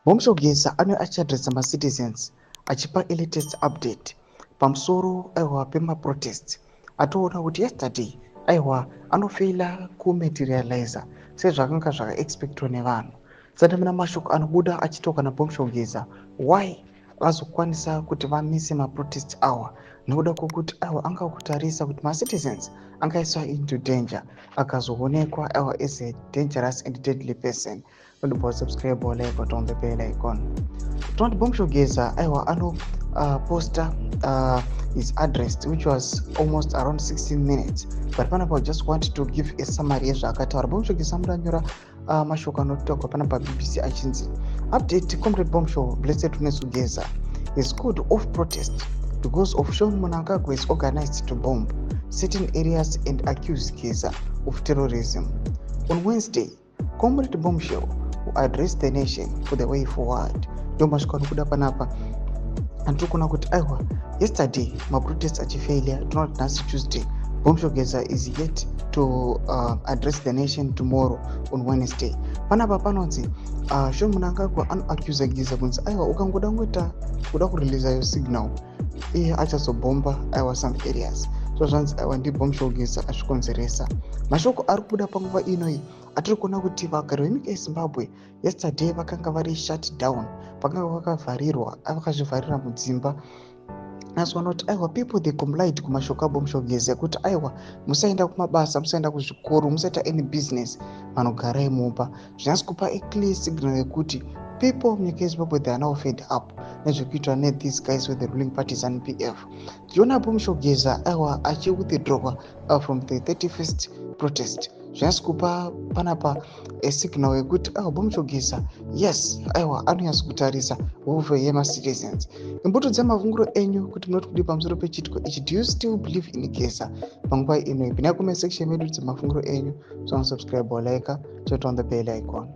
Bombshell Geza anouya achiadresa macitizens achipa latest update pamusoro, aiwa, pemaprotest atoona kuti yesterday, aiwa, anofeila kumaterializa sezvakanga zvakaexpectwa nevanhu. Saka mashoko anobuda achitaurwa naBombshell Geza, why vazokwanisa kuti vamise maprotest awa, nekuda kwokuti, aiwa, anga kutarisa kuti macitizens angaiswa into danger akazoonekwa, aiwa, as a dangerous and deadly person. Unobva subscribe, like, on the bell icon. Tinoti Bombshell Geza, aiwa, anoposta his address, which was almost around 16 minutes, but panapa just want to give a summary yezvaakataura. Bombshell Geza amudanyora mashoko anotaurwa panapa BBC achinzi, "Update: Comrade Bombshell Blessed Runesu Geza is called off protest because of Sean Mnangagwa is organized to bomb certain areas and accuse Geza of terrorism. On Wednesday, Comrade Bombshell will address the nation for the way forward." Ndo mashoko anobuda panapa. Andiri kuona kuti, aiwa, yesterday maprotest achifailure, tinoti nhasi Tuesday, Bombshell Geza is yet to address the nation tomorrow on Wednesday. Panapa panonzi Sean Mnangagwa anoaccusa Geza kunzi, aiwa, ukangoda ngoita kuda kureleasa your signal, iye achazobhomba, aiwa, some areas. So zvanzi, aiwa, ndiBombshell Geza azvikonzeresa. Mashoko ari kubuda panguva inoi atiri kuona kuti vagari venyika yeZimbabwe yesterday vakanga vari shut down, vakanga vakavharirwa, vakazvivharira mudzimba. Azoona kuti, aiwa, people, they complied kumashoko aBombshell Geza ekuti, aiwa, musaenda kumabasa, musaenda kuzvikoro, musaita any business, vanogarai mumba. Zvinasi kupa a clear signal yekuti people munyika yeZimbabwe, they are now fed up nezvekuitwa nethese guys with the ruling party, ZANU PF. Tichiona Bombshell Geza, aiwa, achiwithdrawa from the 31st protest, zvinasi kupa panapa esignal yekuti, aiwa, Bombshell Geza, yes, aiwa, anonyatso kutarisa welfare yemacitizens. Imbuto dzemafungiro enyu kuti munoti kudii pamusoro pechiitiko ichi? Do you still believe in Geza panguva ino? Pinai comment section medu dzemafungiro enyu. So subscribe or like, turn on the bell icon.